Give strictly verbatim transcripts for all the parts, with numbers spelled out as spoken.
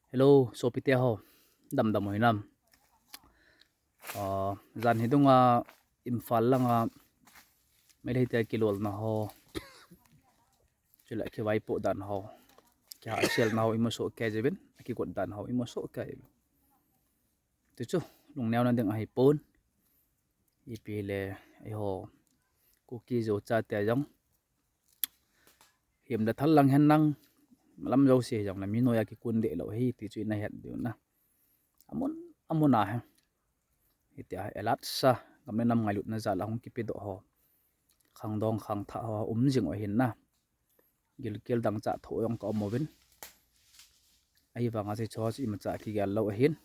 Hello, sopite ho. Damdam u hinam? Ah, jan hi dunga Imphal langa Meitei te kilolna ho, chule kivaipoh dan ho, kihaselna ho imu soh kei jeh uvin, akigot dan ho imu soh kei uvin. Tichu, lungneona ding ahipon. Ipi le, eiho Kuki Zo chate jong, himda thal lang hen lang, lam jouse jong le mi noiya kikun deh lou ahi ti chu ina het diu na. Amun, amun a hi, hitia alert sa, gam le nam ngailutna jal a hung kipedoh ho, khangdong khangthah ho um jing u ahin na. Gilkel dangchah thoh jong ka um uvin, ahivanga hiche chu imacha kigel lou ahin.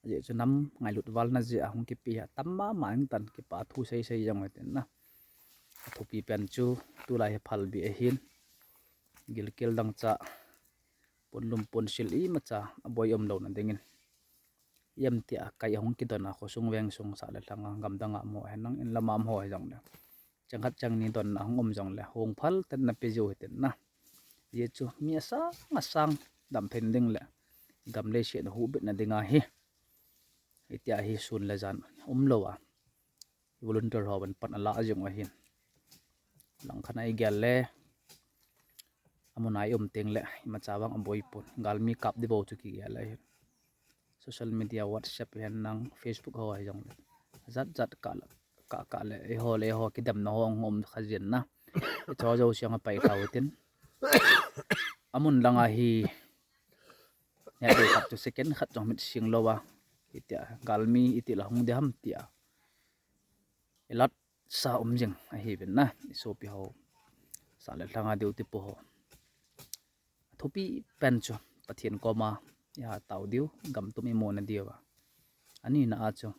Ajeh chu nam ngailut valna jeh a hung kipe hi atam mama jeng tan, kipa thu seisei jong hitin na. Athupi pen chu tulai hi phalbi ahin, gilkel dangchah, ponlum ponsil imacha aboi umlouna dingin, ijem tia kai ahung kidon a, khosung vengsung sah le lhanga, gamdanga um ho hen lang, inlama um ho hijongle, cheng khat cheng ni donna hung um jongle, hung phal tah in na pe jiu hitin na. Ajeh chu mi asang asang damtheina ding le gam leiset huhbitna dinga hi, hitia hi sun le jan umlou a, volunteer hon pan ala jing u ahin. Langkhat a igel le, amun a i um tengle imacha vang aboipon, galmi kap ding bou chu kigel ahin. Social media, WhatsApp hen lang, Facebook ho hijongle, jat jat kah kah le eiho le eiho kidemna ho hung um kha jin na. Hiche ho jouse jong apai tau hitin, amun langa hi, neh dei khat chu second khat jong mit sing louva, hitia galmi iti la hung ding ham tia alert sa um jing ahiuvin na, isopi ho, sah le lhanga duty po ho. Athupi pen chu Pathen koma ihatao diu, gam tum imuna diuva, anina a chu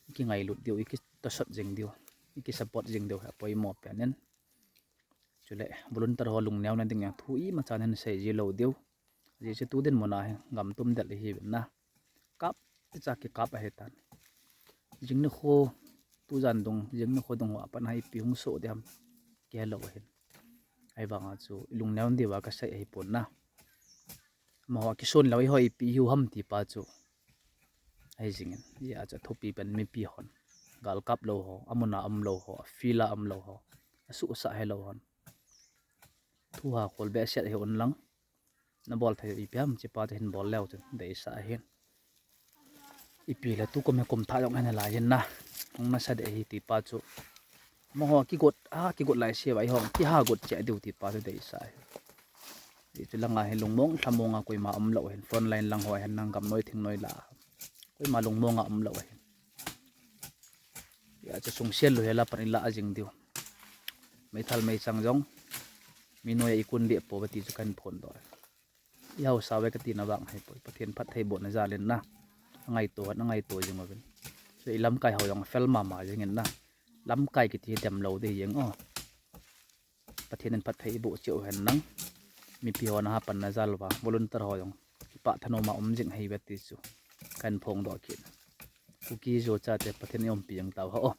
ikingailut diu, ikitosot jing diu, ikisupport jing diu hi apoimo pen in. Chule volunteer ho lungneona ding jong thu imacha hin sei ji lou diu. Ajeh chu tu dinmun a hi gam tum del ihiuvin na, kap icha kikap ahitan. Jing nikho, tujan dung, jing nikho dung ho a pat a ipi hung soh ding ham kihelou ahin. Ahivanga chu ilungneo diuva kasei ahipon na. Amaho akison lou eiho ipi ihiu ham ti pa chu ahi jingin, hijeh a chu athupi pen mipi hon, gal kap lou ho, amun a umlou ho, a field a umlou ho, asuhsah helou hon, thu ha khol behseh hi un lang, nabol thei ipi ham hiche pa chu hin bol leu chun deisah ahin. Ipi le tukum hi kum thah jong ahi nalai hin na, hung nasa deh ahi ti pa chu, amaho kigot a, kigot lai seuva eihon kiha got cheh diu ti pa chu deisah ahi. Hichu langa hi lungmong lhamong a koima umlou ahin, front line lang ho ahin, nang gamnoi thingnoi lah a koima lungmong a umlou ahin. Hijeh a chu sungsel lou hela pan ilah jing diu, meithal meichang jong mi noiya ikun deh pouve ti chu kahin phondoh e. Ihaosa uve katina vang ahipoi, Pathen phattheibohna jal in na, angaito hon angaito jing uvin. Chu ilamkai ho jong afel mama jingin na, lamkai kiti hi demlou ding hi jeng o. Pathen in phatthei iboh cheh u hen lang, mipi hon aha panna jal uva volunteer ho jong kipah thanom a um jing ahiuve ti chu kahin phongdoh kit. Kuki Zo chate Pathen in umpi jing tauhen o.